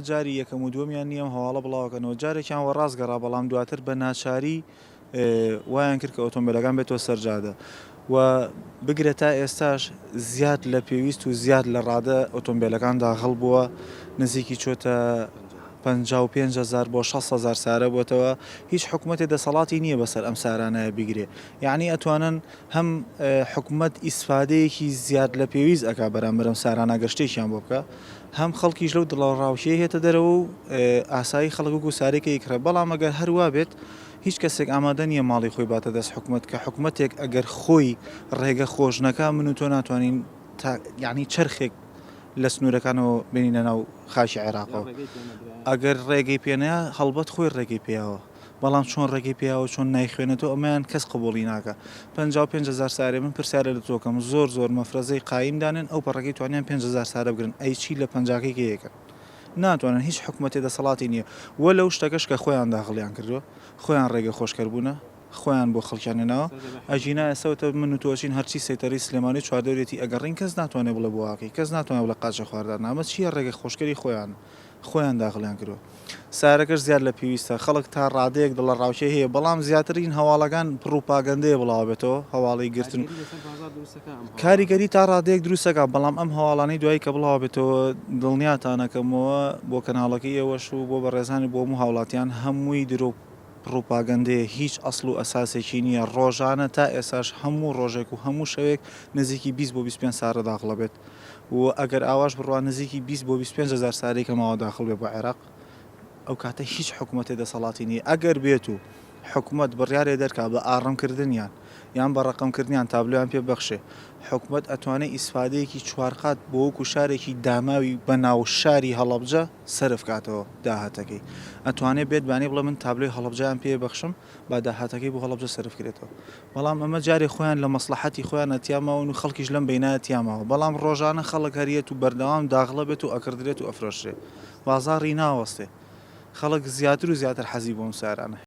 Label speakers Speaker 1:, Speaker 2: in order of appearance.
Speaker 1: ئەمە جاری یەکەم و دووەمیان نییە ئەم هەواڵە بڵاوەکەنەوە جارێکیان وەڕاست گەڕا بەڵام دواتر بە ناچاری وایان کرد کە ئۆتۆمبیلەکان بێتەوە سەر جادە و بگرە تا ئێستاش زیاد لە پێویست و زیاد لە ڕادە ئۆتۆمبیلەکان داخڵ بووە نزیکی چۆتە 55 هزار بۆ 6 هزار سارە بۆتەوە هیچ حکوومەتێ دەسەڵاتی نییە بەسەر ئەم سارانایە بگرێ یعنی ئەتوانن هەم حکومەت ئیسفادەیەکی زیاد لە پێویست ئەکا بەرامبەر ئەم سارانە گەر شتێکیان بۆ بکا هەم خەڵکیش لەو دڵەڕاوکێیە هێتە دەرەوە و ئاسایی خەڵک وەکو سارێکە ئیکڕێ بەڵام ئەگەر هەر وا بێت هیچ کەسێک ئامادە نییە ماڵی خۆی باتە دەست حکومەت کە حکومەتێک ئەگەر خۆی ڕێگە خۆش نەکا من و تۆ ناتوانین تا یعنی چەرخێک لە سنوورەکانەوە بێنینە ناو خاکی عێراقەوە ئەگەر ڕێگەی پێنەیا هەڵبەت خۆی ڕێگەی پێیاوە بەڵام چۆن ڕێگەی پێیاوە چۆن نایخوێنێتەوە ئەمەیان کەس قبوڵی ناکا 55 هەزار سارێ من پرسیارە لە تۆ کەم زۆر زۆر مەفرەزەی قایم دانێن ئەو پەڕەکەی توانیان 5000 سارە بگرن ئەی چی لە پەنجاکەی کێ یەکەن ناتوانن هیچ حکومەتێ دەسەڵاتی نییە وە لەو شتەکەش کە خۆیان داخڵیان کردووە خۆیان ڕێگە خۆشکەر بوونە خۆیان بۆ خەڵکیان هێناوە ئەگینا ئێستا وتە من و تۆ ئەچین هەرچی سەیتەرەی سلێمانی و چواردەورێتی ئەگەڕین کەس ناتوانێ بڵێ بۆ واکەی کەس ناتوانێ بڵێ قاچە خواردان ئەمە چییە ڕێگە خۆشکەری خۆیانە خۆیان داخڵیان کردوە سارەکەش زیاد لە پێویستە خەڵک تا ڕادەیەک دڵەڕاوکێ هەیە بەڵام زیاترین هەواڵەکان پڕوپاگەندەیە بڵاوبێتەوە هەواڵی گرتن کاریگەری تا ڕادەیەک دروستەکە بەڵام ئەم هەواڵانەی دوایی کە بڵاوبێتەوە دڵنیاتانەکەمەوە بۆ کەناڵەکەی ئێوەش و بۆ بەڕێزانی بۆ هەموو هاوڵاتیان هەمووی درۆ پڕوپاگەندەیە هیچ ئەسڵ و ئەساسێکی نییە ڕۆژانە تا ئێساش هەموو ڕۆژێک و هەموو شەوێک نزیکی 20 بۆ 25 سارە داخڵە بێت و ئەگەر ئاواش بڕوا نزیکی 20 بۆ 25 هەزار سارەی کە ماوە داخڵ بێ بۆ عێراق ئەو کاتە هیچ حکومەتێ دەسەڵاتی نییە ئەگەر بێت و حکومەت بڕیارێ دەرکا بە ئاڕم کردنیان یان بە ڕەقەم کردنیان تابلۆیان پێ ببەخشێ حکومەت ئەتوانێ ئیسفادەیەکی چوارقات بۆ وەکو شارێکی داماوی بە ناو شاری هەڵەبجە سەرف کاتەوە داهاتەکەی ئەتوانێ بێت بانی بڵێ من تابلۆی هەڵەبجەیان پێ بەخشم با داهاتەکەی بۆ هەڵەبجە سەرف کرێتەوە بەڵام ئەمە جارێ خۆیان لە مەسڵەحەتی خۆیانا تیا ماون و خەڵکیش لەم بەینایە تیا ماوە بەڵام ڕۆژانە خەڵک هەر یەت و بەردەوام داغڵە بێت و ئەکڕدرێت و ئەفرۆشرێ بازاڕی ناوەستێ خەڵک زیاتر و زیاتر حەزی بۆم سارانە.